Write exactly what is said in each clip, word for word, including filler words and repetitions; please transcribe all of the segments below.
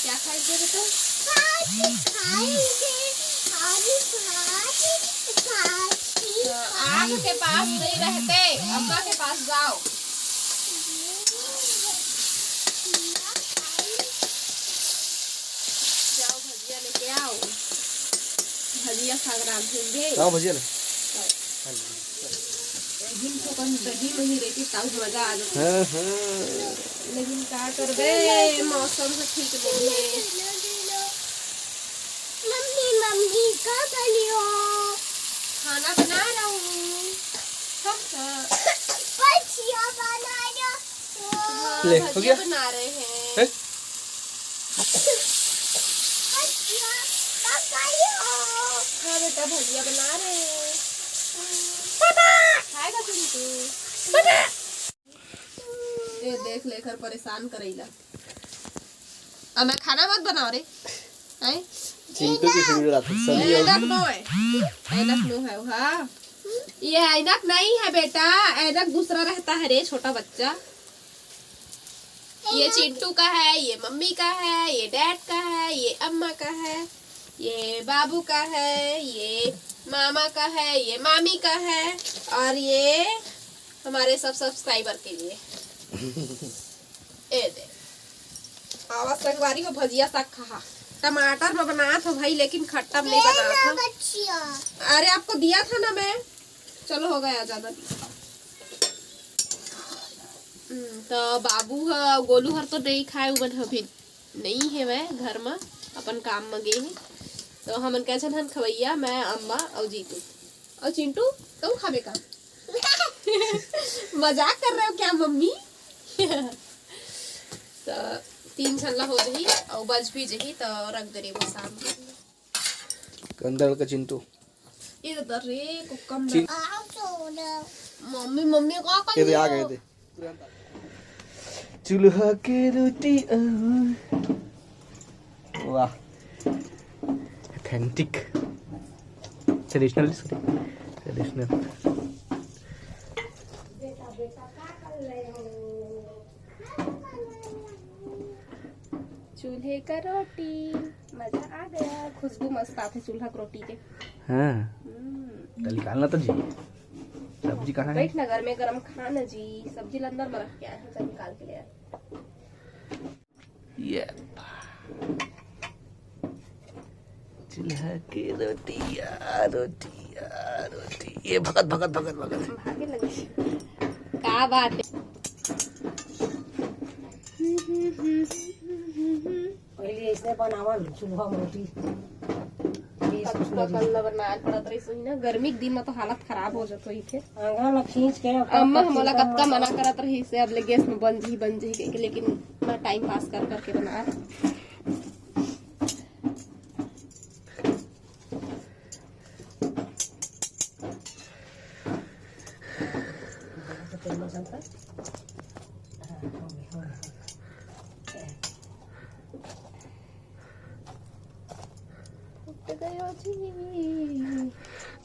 क्या खाएंगे बेटा? आग के पास नहीं रहते, अम्मा के पास जाओ। जाओ, भजिया लेके आओ, भजिया साग रांधेंगे। लाओ भजिया ले। दही तो कम, दही मही रहती तब मजा आ जाता। हाँ, हाँ। लेकिन का करबे, मौसम से ठीक नहीं है। मम्मी, मम्मी, का कर रही हो? खाना बना रहा हूँ। हाँ, हाँ। भजिया बना रहा हूँ। हाँ, ले, हो भजिया गया? बना रहे हैं। हैं? भजिया, पापा, ये हो। हाँ बेटा, भजिया बना रहे हैं। पापा। खाएगा चिंटू? पापा। ये देख लेकर परेशान करैला। अब मैं खाना मत बनाओ रे। हैं? चिंटू की फिंगर आती है, सभी लोग। ऐनक नो है। ऐनक नो है, हाँ। ये ऐनक नहीं है बेटा, ऐनक दूसरा रहता है रे, छोटा बच्चा। ये चिंटू का है, ये मम्मी का है, ये डैड का है, ये अम्मा का है, ये बाबू का है, ये मामा का है, ये मामी का है, और ये हमारे सब सब्सक्राइबर के लिए। ए दे। आवा संगवारी हो, भजिया साग खा। टमाटर में बनात हो भाई, लेकिन खट्टा में नहीं बनात हो। अरे, आपको दिया था ना मैं। चलो, हो गया, ज्यादा नहीं। हम्म, तो बाबू ह, गोलू हर तो नहीं खाए, उमन अभी नहीं है वह घर में, अपन काम में गए हैं। तो हमन कैसे हन खवैया, मैं, अम्मा और जीतू और चिंटू। तुम खाबे का? मजाक कर रहे हो क्या मम्मी? तो तीन छल्ला हो जही और बच भी जही, तो रख दे रही वो शाम के। गंदा लड़का चिंटू। ये तो रे कुकम चिं- मम्मी, मम्मी का कर ये तो आ गए थे। चूल्हा के रोटी, अ, वाह, authentic, traditional, sorry, traditional। चूल्हे का रोटी, मजा आ गया। खुशबू मस्त आथे चूल्हा के रोटी के। हाँ। हम्म। तो निकालना तो जी। सब्जी कहाँ है? बैठ ना, घर में गरम खा ना जी। सब्जी ला अंदर में रख के आए हैं, चल निकाल के ले आए। ये चूल्हा के रोटिया, रोटिया, रोटी। ये भगत, भगत, भगत, भगत। भागे लगे। का बात है? पहले ऐसे बनावल चूल्हा में रोटी। कल ला बनाए पड़त रही सही ना, गर्मी के दिन में तो हालत खराब हो जात होही थे। आंगन में खींच के अम्मा हमला कतका मना करत रही से, अब ले गैस में बन जही, बन जही कह के, लेकिन मैं टाइम पास कर करके बना।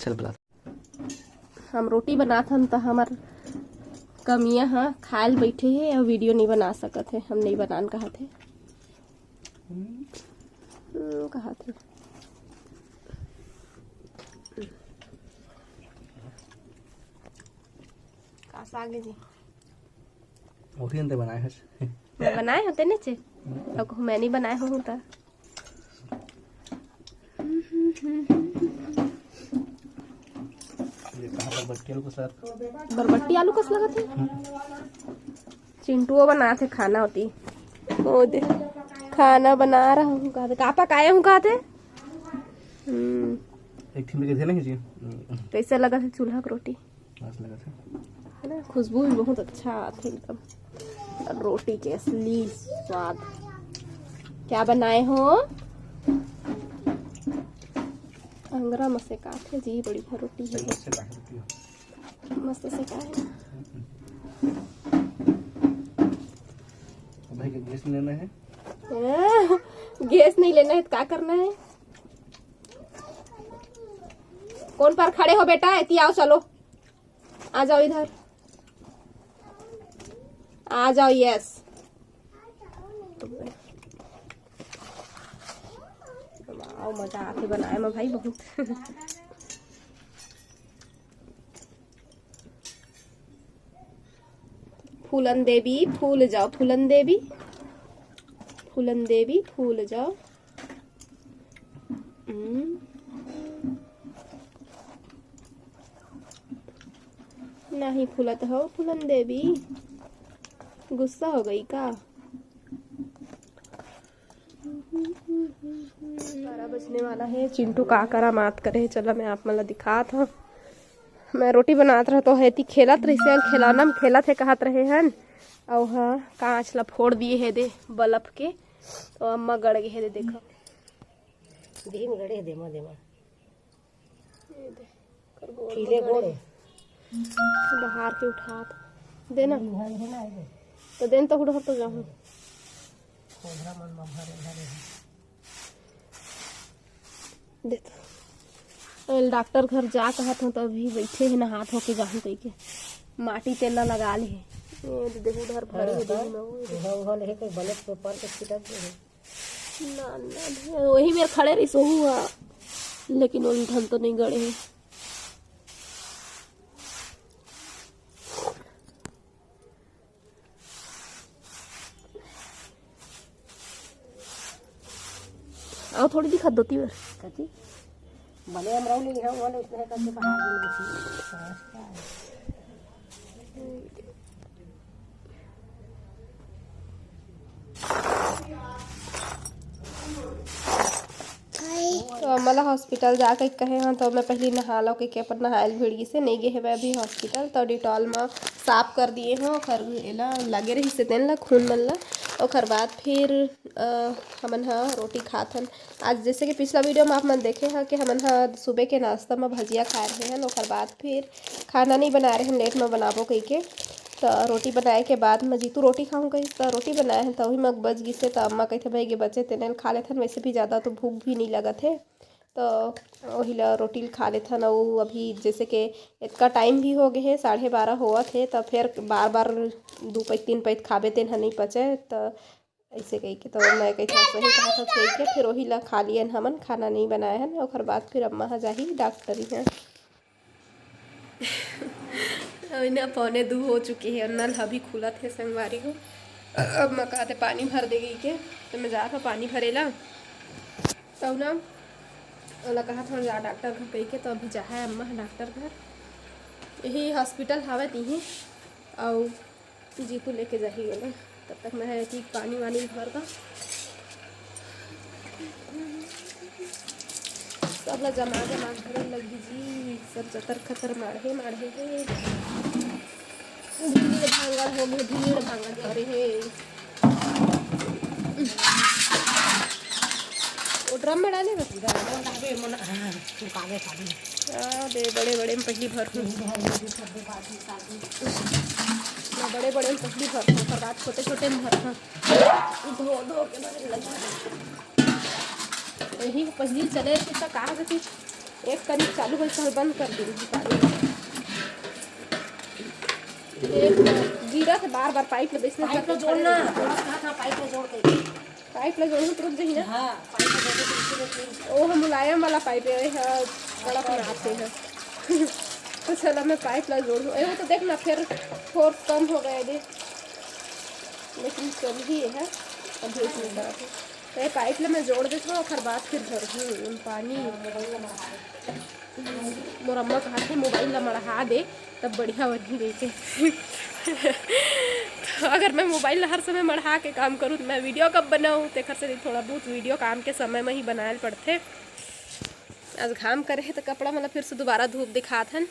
चल बला। हम रोटी बनात हन त हमर कमिया ह खायल बैठे हे अउ वीडियो नइ बना सकत हे, हम नइ बनान कहत हे। हम्म, कहत हे। का साग हे जी? ओही अंदर बनाए हस। मैं बनाए होते ने चे। अब मैं नहीं बनाए होहूँ त। ये कहाँ बरबट्टी आलू कस लगत? बरबट्टी आलू कस लगत हे? चिंटुओ बनात हे खाना होती। ओ दे, खाना बना रहा हूँ कहत हे। का पकाए हूँ कहत हे? हम्म। एक ठिन के थे ना जी। कैसे लगत हे चूल्हा के रोटी? मस्त लगत हे। है ना, खुशबू भी बहुत अच्छा आथे एकदम। और रोटी के असली स्वाद। क्या बनाए हो? अंगरा मसे काथे जी, बड़ी भर रोटी हे। मस्त से काहे? भाई के गैस लेना है। हाँ, गैस नहीं लेना है तो क्या करना है? कौन पर खड़े हो बेटा? एती आओ, चलो। आ जाओ इधर। आ जाओ, यस। वाओ, मजा आथे बनाए में भाई बहुत। फूलन देवी फूल जाओ, फूलन देवी, फूलन देवी फूल जाओ। हम्म। नहीं फूलत हो फूलन देवी, गुस्सा हो गई का? बारह बजने वाला है। चिंटू का करा मात करे है, चला मैं आप मन ला दिखात हूँ। मैं रोटी बनात रह तो है ती खेलत रहिसे, खेलौना में खेलत है कहत रहे हन, अउ हाँ कांच ला फोड़ दिए है दे बल्ब के, तो अम्मा गड़ गए है दे। देखो देही में गड़े है देमा देमा। ये दे, कर गोड़ पीले में गोड़ गड़े। बाहर के उठात देना। तो देन तो उधर तो जाऊँ। दे तो। अल डॉक्टर घर जा कहत हूँ, तो अभी बैठे है, नहात होके जाहूँ कह के। माटी तेल ला लगा ले है। ये दे, देहू डहर भरे है, हाँ, देहू में वो। उहा, उहा लेहे के बलत के ऊपर के छिटक दे है। ना, ना, ना, वही मेर खड़े रही सोहू हा, लेकिन वो ढंग तो नहीं गड़े है। आओ थोड़ी दिखा दो तीवर। कथी? भले हम रहू लेकिन हम वाले उतने करके बाहर भी नहीं थी। समझता है। तो अम्मा ला हॉस्पिटल जाके कहे हन, तो मैं पहली नहा लो के, के अपन नहायल भिड़ गिसे, नहीं गे हेबे अभी हॉस्पिटल। तो डिटॉल में साफ कर दिए हूँ, ओखर एला लगे रहिसे तेन ला, खून मन ला। ओखर बाद फिर अ, हमन ह रोटी खात हन। आज जैसे कि पिछला वीडियो में आप मन देखे ह कि हमन ह सुबह के नाश्ता में भजिया खाए रहे हन, ओखर बाद फिर खाना नहीं बनाए रहे हन, लेट में बनाबो कहिके। त रोटी बनाए के बाद में जीतू रोटी खाऊं कहिस, त रोटी बनाए हन, त वही में बच गिसे, त अम्मा कहिथे, "भाई, ये बचे तेने ल खा लेथन, वैसे भी ज़्यादा तो भूख भी नहीं लगत हे।" त वही ला रोटी ल खा लेथन। अउ अभी जैसे कि इतका टाइम भी हो गए हे, साढ़े बारह होवत हे, त फिर बार बार दू पैत तीन पैत खाबे तेन ह नहीं पचे। त ऐसे कहिके तो मैं कहिथे सही कहा था कहिके, फिर वही ला खा लियन हमन, खाना नहीं बनाए हन। ओकर बाद फिर अम्मा ह जाही डॉक्टरी ह। अभी ना पौने दू हो चुके हे, नल अभी खुलत हे संगवारी हो। अब मैं कहते पानी भर दे गई के, तो मैं जात हूँ पानी भरेला। तब ना ओला कहा था जा डॉक्टर घर कहिके, तो अभी जा है अम्मा ह डॉक्टर घर। यही हॉस्पिटल हवे तिही, अउ जीतू लेके जाही ओला। तब तक मैं एती पानी वानी भर दा। सब ला जमा जमा भरे लगी जी, सब जतर खतर माढ़े माढ़े हे। भीड़ भांगड़ हो गए, भीड़ भांगड़ करे हे। वो ड्रम में डाले बस। हाँ, दे बड़े बड़े में पहली भर हूँ। मैं बड़े बड़े में पहली भर हूँ, ओकर बाद छोटे छोटे में भर हूँ। धो धो के भरे लगी। यही पहली चले थे तो कहा कि एक तारीख चालू होई, कल बंद कर दी थी पानी। एक गिरा था बार बार पाइप में, इसने पाइप में जोड़ना, पाइप में जोड़ के। पाइप ला जोड़हूँ त रुक जाही ना। हाँ, पाइप ला जोड़े तो रुक जाही। ओ, हम मुलायम वाला पाइप है, हाँ, कड़क में आते हैं। तो चला, मैं पाइप ला जोड़हूँ। ए, वो तो देख ना, फिर फोर्स कम हो गया दे, लेकिन चल ही है, अभी इसमें करत है। तो ये पाइप ला मैं जोड़ देता हूँ, ओकर बाद फिर भरहूँ पानी। मोर अम्मा कहत हे, "मोबाइल ला मढ़ा दे, तब बढ़िया बनही," कहिके। तो अगर मैं मोबाइल ला हर समय मढ़ा के काम करूँ, तो मैं वीडियो कब बनाऊँ? तेखर से थोड़ा बहुत वीडियो काम के समय में ही बनाए ल पड़थे। आज घाम करे हे, तो कपड़ा मन ला फिर से दोबारा धूप दिखात हन।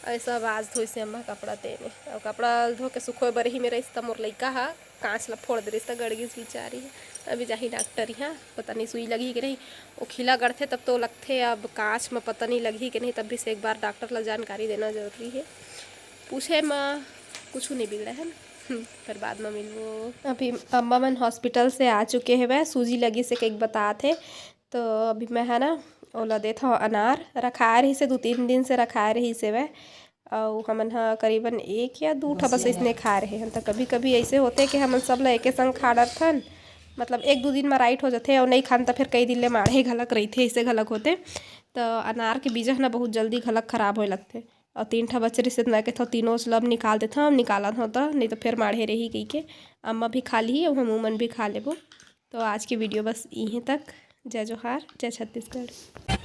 अउ सब आज धोइसे अम्मा कपड़ा तेने, अउ कपड़ा धो के सुखोए बर ही मेरा इस्ता मोर लइका हा कांच ला फोड़ दे रहिस, त गड़ गिस बिचारी ह। अभी जाही डॉक्टर इहाँ, पता नहीं सुई लगही कि नहीं। वो खिला गड़थे तब तो लगथे, अब कांच म पता नहीं लगही कि नहीं, तब भी से एक बार डॉक्टर ला जानकारी देना जरूरी है। पूछे म कुछ नहीं बिगड़ा है ना। हम्म, फिर बाद में मिलबो। अभी अम्मा मन हॉस्पिटल से आ चुके हेवय, सूजी लगिस कहिके बतात हे। तो अभी मैं है ना, ओला देत हव अनार, रखाए रहिस हे, दू तीन दिन से रखाए रहिस हेवय। अउ हमन ह करीबन एक या दू ठा बस अइसने खाए रहे हन। त कभी-कभी अइसे होथे कि हमन सब ल एके संग खा डरथन, मतलब एक दू दिन म राइट हो जथे, अउ नइ खान त फेर कई दिन ले माढ़े घलक रहिथे, अइसे घलक होथे। त अनार के बीजा ह ना बहुत जल्दी घलक खराब होए लगथे। अउ तीन ठा बचे रहिस, त मैं कथंव तीनों ल अब निकाल देथंव, अब निकालत हंव त, नइ त फेर माढ़े रही कहिके। अम्मा भी खा लिही अउ हमू मन भी खा लेबो। तो आज की वीडियो बस इहें तक। जय जोहार, जय छत्तीसगढ़।